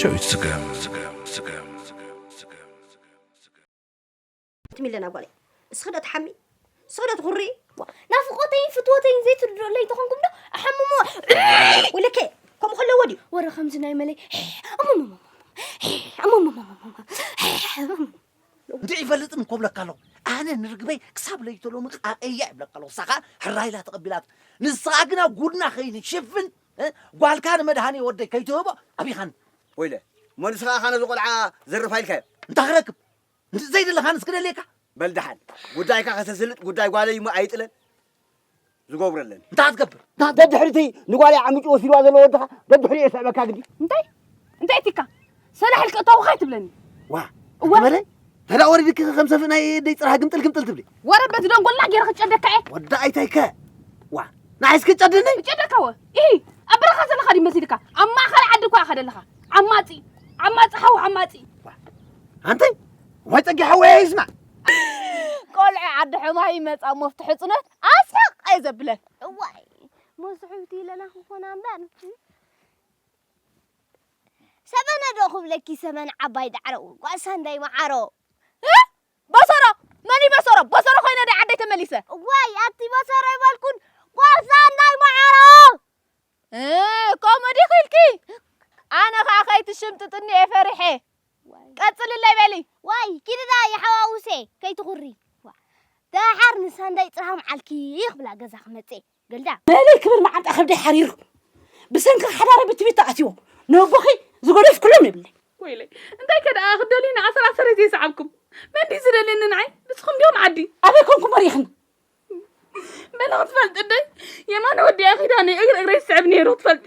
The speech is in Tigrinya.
ጨዊት ስገም። ትሚለና ጓለይ፣ እስኺ ዶ ትሓሚ? እስኺ ዶ ትኹሪ? ናፍቖተይን ፍትወተይን ዘይትርድኡለይ እንተኾንኩም ዶ ኣሓምሞ። ወይለከ፣ ከምኡ ከለዎ ድዩ? ወረ ከምዚ ናይ መለይ። እሙሙሙሙሙ። እሙሙሙሙሙ። እንድዒ ይፈልጥን እኮ ብለካ ኣለኹ። ኣነ ንርግበይ ክሳብ ለይተ ሎሚ ቃቀያ ይብለካ ኣለኹ። ንሳ ኸዓ ሕራይ ኢላ ተቐቢላት። ንስኻ ግና ጉድና ኸይኒ ሽፍን እ? ጓልካ ንመድሃኒ ወደይ ከይትህቦ ኣቢኻኒ። ወይለ እሞ ንስኻ ኸዓ ነዚ ቆልዓ ዘርፋ ኢልካዮ እንታይ ክረክብ እንት ዘይደለኻ ንስ ክደልየካ በል ደሓን ጉዳይካ ከተስልጥ ጉዳይ ጓለይ እሞ ኣይጥለን ዝገብረለን እንታይ ክትገብር ደድሕሪቲ ንጓለይ ዓምጭ ወሲድዋ ዘሎ ወድኻ ደድሕሪኡ የስዕበካ ግዲ እንታይ እንታይ ቲካ ሰላሕ ልቀጠውኻ ትብለኒ ዋ እዋ። ተመለ ተዳ ወሪድክ ከም ሰፍእ ናይ ደይ ጽርሃ ግምጥል ግምጥል ትብሊ ወረ በቲ ደንጎላ ገይረ ክጨደካ እየ ወዳ ኣይታይከ ዋ ንዓይስ ክጨድኒ እጨደካ ወ ኢሂ ኣብ በረኻ ዘለኻ ድዩ መሲልካ ኣብ ማእኸል ዓዲ እኳ ኢኻ ዘለኻ ዓማፂ ዓማፂ ሓው ዓማፂ ኣንተይ ዋይ ጸጊ ሓወይ ይስማዕ ቆልዑ ዓዲ ሕማይ ይመጻ ሞፍቲ ሕጽኖት ኣስሕቕ ኣይ ዘብለን እዋይ ሞስሑብቲ ኢለና ክንኾና እምበር ሰበነ ዶ ክብለኪ ሰመን ዓባይ ዳዕሮ ጓሳ እንዳይ መዓሮ በሰሮ መን በሰሮ በሰሮ ኮይነ ዳ ዓደይ ተመሊሰ እዋይ ኣቲ በሰሮ ይበልኩን ጓሳ እንዳይ መዓሮ እ፣ ኮመዲ ኺልኪ ኣነ ኸዓ ከይትሽምጥጥኒ እየ ፈሪሐ ቀፅልለይ በሊ ዋይ ኪድዳ የሓዋውሴ ከይትኹሪ ዋ፣ ደሓር ንሳንዳይ ፅሃም ዓልኪ ክብላ ገዛ ክመፅእ ገልዳ መለይ ክብል መዓንጣ ከብደይ ሓሪሩ ብሰንኪ ሓዳረ ብትቢት ተኣትዎ ነቦኺ ዝገደፍኩሎም የብለይ ወይለይ እንታይ ከ ደኣ ክደልዩ ንኣሰራሰረይ ዘይሰዓብኩም መን ድዩ ዝደልየኒ ንዓይ ንስኹም ዲኹም ዓዲ ኣበይ ኮንኩም ወሪኽኒ መን ክትፈልጢ ደይ የማነ ወዲኣ ኺዳነይ እግሪ እግረይ ዝስዕብ ነይሩ ክትፈልጢ